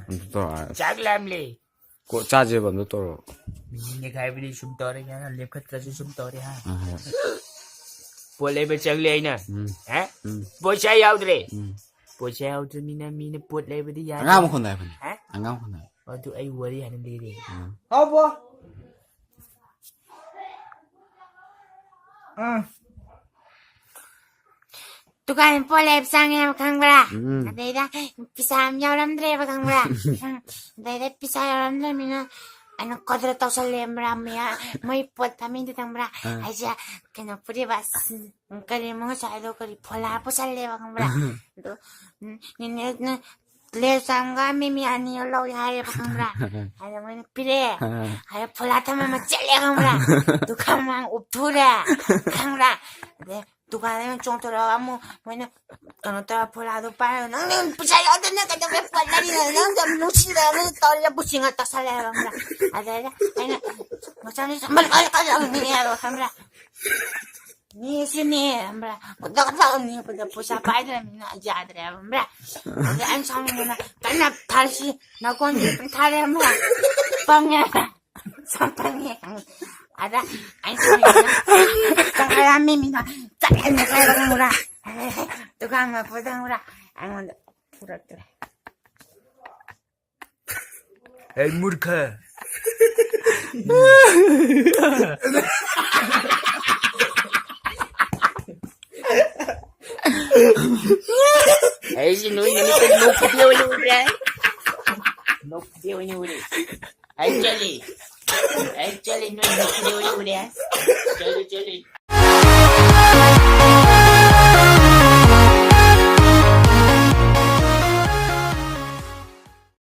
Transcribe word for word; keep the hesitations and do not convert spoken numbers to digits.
ꯑꯝꯇ ꯇꯧꯔꯛꯑꯣ꯫ ꯆꯥꯛ ꯂꯥꯝꯂꯦ꯫ ꯀꯣ, ꯆꯥꯁꯦꯕ, ꯑꯝꯇ ꯇꯧꯔꯛꯑꯣ꯫ ꯃꯤꯅꯦ ꯈꯥꯏꯕꯗꯤ ꯁꯨꯝ ꯇꯧꯔꯦ, ꯌꯥꯔꯦ, ꯂꯦꯞꯈꯠꯇ꯭ꯔꯁꯨ ꯁꯨꯝ ꯇꯧꯔꯦ, ꯍꯥ? ꯑ, ꯍꯣꯏ꯫ ꯄꯣꯠ ꯂꯩꯕ ꯆꯪꯂꯦ ꯑꯩꯅ꯫ ꯎꯝ꯫ ꯍꯥ? ꯎꯝ꯫ ꯄꯣꯠ ꯆꯩ ꯌꯥꯎꯗ꯭ꯔꯦ꯫ ꯎꯝ꯫ ꯄꯣꯠ ꯆꯩ ꯌꯥꯎꯗ꯭ꯔꯃꯤꯅ ꯃꯤꯅ ꯄꯣꯠ ꯂꯩꯕꯗꯤ ꯌꯥꯗꯦ꯫ ꯑꯉꯥꯡ ꯃꯈꯣꯟꯗꯣ ꯍꯥꯏꯕꯅꯦ꯫ ꯍꯥ? ꯑꯉꯥꯡ ꯃꯈꯣꯟꯗꯣ ꯍꯥꯏꯕꯅꯦ꯫ ꯑꯗꯨ ꯑꯩ ꯋꯥꯔꯤ ꯍꯥꯟꯅ ꯂꯤꯔꯦ꯫ ꯎꯝ꯫ ꯍꯥꯎꯕꯣ꯫ ꯑꯥ꯫ ꯗꯨꯀꯥꯟ ꯄꯣꯠ ꯂꯩꯕ ꯆꯪꯉꯦꯕ, ꯈꯪꯕ꯭ꯔꯥ? ꯎꯝ꯫ ꯑꯗꯩꯗ ꯄꯩꯁꯥ ꯑꯃ ꯌꯥꯎꯔꯝꯗ꯭ꯔꯦꯕ, ꯈꯪꯕ꯭ꯔꯥ? ꯎꯝ꯫ ꯑꯗꯩꯗ ꯄꯩꯁꯥ ꯌꯥꯎꯔꯝꯗ꯭ꯔꯃꯤꯅ ꯑꯩꯅ ꯀꯗꯔ ꯇꯧꯁꯜꯂꯦ, ꯈꯪꯕ꯭ꯔꯥ? ꯃꯌꯥ-, ꯃꯣꯏ ꯄꯣꯠ ꯐꯝꯃꯤꯗꯣ, ꯈꯪꯕ꯭ꯔꯥ? ꯑꯥ꯫ ꯑꯩꯁꯦ ꯀꯩꯅꯣ ꯄꯨꯔꯤꯕ, ꯑꯁ, ꯀꯔꯤ, ꯃꯣꯏ ꯉꯁꯥꯏꯗꯣ ꯀꯔꯤ ꯐꯣꯂꯥ ꯄꯨꯁꯜꯂꯦꯕ, ꯈꯪꯕ꯭ꯔꯥ? ꯑꯗꯣ, ꯎꯝ, ꯅꯦꯅꯦ, ꯅ-, ꯂꯦ ꯆꯥꯝꯒ ꯃꯤꯃꯤ ꯑꯅꯤ ꯂꯧ ꯍꯥꯏꯌꯦꯕ, ꯈꯪꯕ꯭ꯔꯥ? ꯑꯗ ꯃꯣꯏꯅ ꯄꯤꯔꯛꯑꯦ꯫ ꯑꯥ꯫ ꯍꯥꯏꯔ ꯐꯣꯂꯥ ꯊꯝꯃ ꯆꯠꯂꯦ, ꯈꯪꯕ꯭ꯔꯥ? ꯗꯨꯀꯥꯟ ꯃꯥꯡ ꯎꯞꯊꯨꯔꯦ, ꯈꯪꯕ꯭ꯔꯥ? ꯑꯗꯩ ꯗꯨꯀꯥꯟꯗ ꯑꯃꯨꯛ ꯆꯣꯡꯊꯣꯔꯛꯑꯒ ꯑꯃꯨꯛ ꯃꯣꯏꯅ ꯀꯩꯅꯣ ꯇꯧꯔ ꯐꯣꯂꯥꯗꯣ ꯄꯥꯏꯔꯒ, "ꯅꯪ, ꯅꯪ ꯄꯩꯁꯥ ꯌꯥꯎꯗꯅ ꯀꯩꯗꯧꯕꯩ ꯄꯣꯠ ꯂꯩꯔꯤꯅꯣ? ꯅꯪ ꯌꯥꯝ ꯅꯨꯡꯁꯤꯅ ꯅꯪ ꯇꯧꯔꯤꯁꯦ ꯕꯨꯁꯤꯡꯒ ꯇꯧꯁꯜꯂꯦ", ꯈꯪꯕ꯭ꯔꯥ? ꯑꯗꯩꯗ ꯑꯩꯅ ꯃꯆꯥꯅꯤ ꯆꯝꯕ ꯂꯣꯏ ꯀꯜꯂꯛꯑꯕꯅꯦꯕ, ꯈꯪꯕ꯭ꯔꯥ? ꯃꯤꯁꯤꯅꯦ, ꯈꯪꯕ꯭ꯔꯥ? ꯈꯨꯗꯛ ꯈꯨꯗꯛ ꯅꯦꯛꯄꯗ ꯄꯩꯁꯥ ꯄꯥꯏꯗ꯭ꯔꯕꯅꯤꯅ ꯌꯥꯗ꯭ꯔꯦꯕ, ꯈꯪꯕ꯭ꯔꯥ? ꯑꯗꯩ ꯑꯩꯅ ꯁꯥꯎꯅꯤꯡꯗꯅ ꯀꯟꯅ ꯊꯥꯔꯁꯤ ꯅꯥꯀꯣꯟꯁꯤꯗ ꯑꯗꯨꯝ ꯊꯥꯔꯦ, ꯈꯪꯕ꯭ꯔꯥ? ꯄꯪꯉꯦ꯫ ꯁꯝ ꯄꯪꯉꯦ꯫ ꯑꯗ ꯑꯩꯅ ꯁꯥꯎꯅꯤꯡꯗꯅ ꯆꯪꯉꯛꯑꯝꯃꯤ ꯃꯤꯗꯣ ꯆꯠꯂꯦꯅ ꯍꯥꯏꯕ, ꯈꯪꯕ꯭ꯔꯥ? ꯗꯨꯀꯥꯟ ꯃꯄꯨꯗ, ꯈꯪꯕ꯭ꯔꯥ? ꯑꯩꯉꯣꯟꯗ ꯐꯨꯔꯛꯇ꯭ꯔꯦ꯫ ꯑꯩ ꯃꯨꯔꯈ꯫ ꯑꯩꯁꯤ ꯅꯣꯏ ꯅꯨꯃꯤꯠꯇ ꯅꯣꯛꯄꯗꯤ ꯑꯣꯏꯅ ꯎꯔꯦ꯫ ꯅꯣꯛꯄꯗꯤ ꯑꯣꯏꯅ ꯎꯔꯦ꯫ ꯑꯩ ꯆꯠꯂꯤ꯫ ꯑꯩ ꯆꯠꯂꯤ, ꯅꯣꯏ ꯅꯣꯛꯄꯗꯤ ꯑꯣꯏꯅ ꯎꯔꯦ꯫ ꯆꯠꯂꯤ, ꯆꯠꯂꯤ꯫